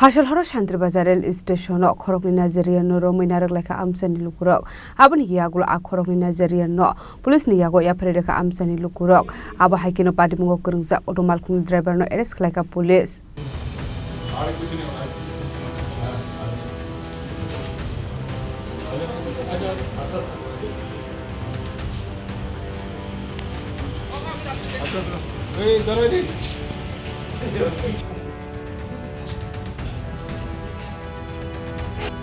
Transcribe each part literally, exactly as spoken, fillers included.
Phasal horo Shantir Bazar rail station o khoroknwi Nigerian no romwi narwk laikha amchaini lukurok. Aboni yagulo a khoroknwi Nigerian no police ni yago yapharwi rwkha amchaini lukurok. Abo hai kheno patimungo kwrwngjak auto malkhungni driver no arrest khlaikha police.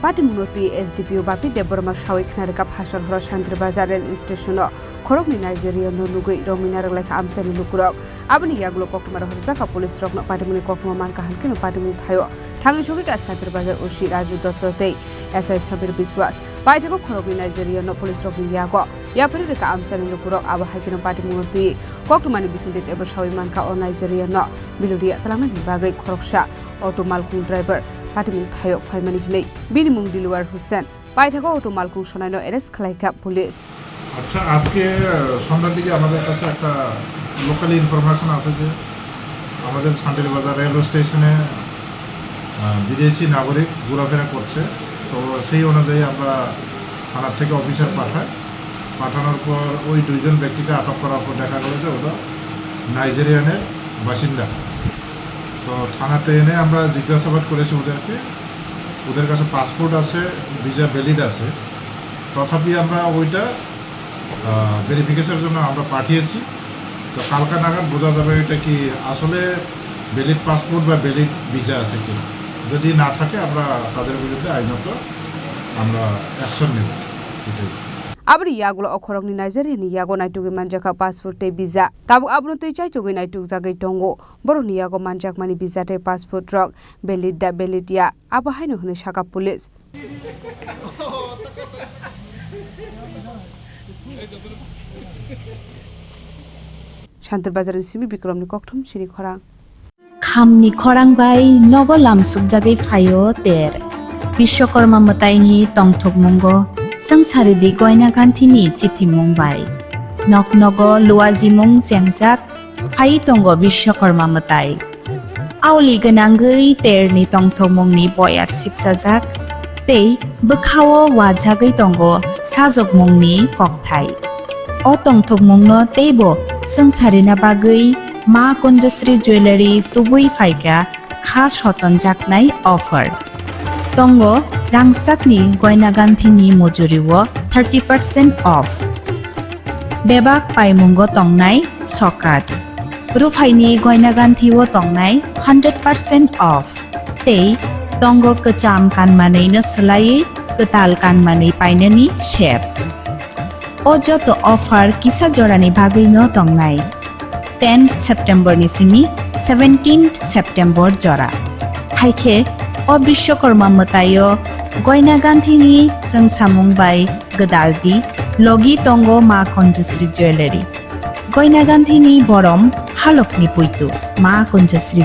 Patimungno twi S D P O Bapi Debbarma sawi khna rwkha Phasal horo Shantir Bazar rail station o khoroknwi Nigerian no nugwi romwi narwk laikha amchaini lukurok. Aboni yagulo koktwma rohorjak kha police rokno. Patimungni koktwma mankha, hankhe no patimung thaio thangwi sogwi kha Shantir Bazar O C Raju Dotto tei S I Samir Biswas. Paithago khoroknwi Nigerian no police rokni yago yapharwi rwkha amchaini lukurok. Abo hai kheno patimungno twi koktwmani bisingtwi teibo sawi mankha o Nigerian no Bilodia twlangnani bagwi khoroksa auto malkhung driver patimung thaio phaimani hinwi. Bini mung Dilwar Hussain. Paithago auto malkhung sonaino arrest khlaikha police. আচ্ছা, আজকে আহ, সন্ধ্যার দিকে আমাদের কাছে একটা local information আছে যে আমাদের শান্তির বাজার রেলওয়ে স্টেশনে আহ, বিদেশি নাগরিক ঘোরাফেরা করছে। তো সেই অনুযায়ী আমরা থানার থেকে অফিসার পাঠাই। পাঠানোর পর ওই দুইজন ব্যক্তিকে আটক করার পর দেখা গেল যে ওরা নাইজেরিয়ানের বাসিন্দা। তো থানাতে এনে আমরা জিজ্ঞাসাবাদ করেছি ওদেরকে। ওদের কাছে পাসপোর্ট আছে, ভিসা ভ্যালিড আছে, তথাপি আমরা ওইটা ভেরিফিকেশনের জন্য আমরা পাঠিয়েছি। তো কালকা নাগাদ বোঝা যাবে এটা কি আসলে ভ্যালিড পাসপোর্ট বা ভ্যালিড ভিসা আছে কি। যদি না থাকে, আমরা তাদের বিরুদ্ধে আইনত আমরা অ্যাকশন নেব। এটাই। Aboni yagulo o khoroknwi Nigerian ni yago naitugwi manjakha passport tei visa. Tabuk abono twi chaitugwi naitukjagwi tongo. Borokni yago manjakmani visa tei passport rok valid da valid ya, abo haino hwnwi sakha police. Shantir Bazar ni simi Bikramni kokthum chini khorang. Khamni khorang bai nogo lamsukjagwi phaio ter. Bishwakarma mwtaini tongthokmungo swngcharidi goina ganthini chithimung bai. Nok nogo luajimung chengjak phai tongo Bishwakarma mwtai. Auli gwnangwi terni tongthokmungni boyar sipsajak tei bwkhao wajagwi tongo sajokmungni kokthai. O tongthokmungno teibo swngcharina bagwi Ma Kunjasri Jewellery tubui phaikha kha sotonjaknai offer. Tongo rangchakni goina ganthini mujuriwo thirty percent off. Bebak paimungo tongnai sokat. Ruphaini goina ganthio tongnai hundred percent off. Tei tongo kwcham kanmanwino swlaiwi kwtal kanmanwi painani sep. O joto offer kisa jorani bagwino tongnai. Tenth September ni simi seventeenth September jora. Haikhe o Bishwakarma mwtaio goina ganthini chwngsamung bai gwdaldi logi tongo Ma Kunjasri Jewellery. Goina ganthini borom halokni puitu Ma Kunjasri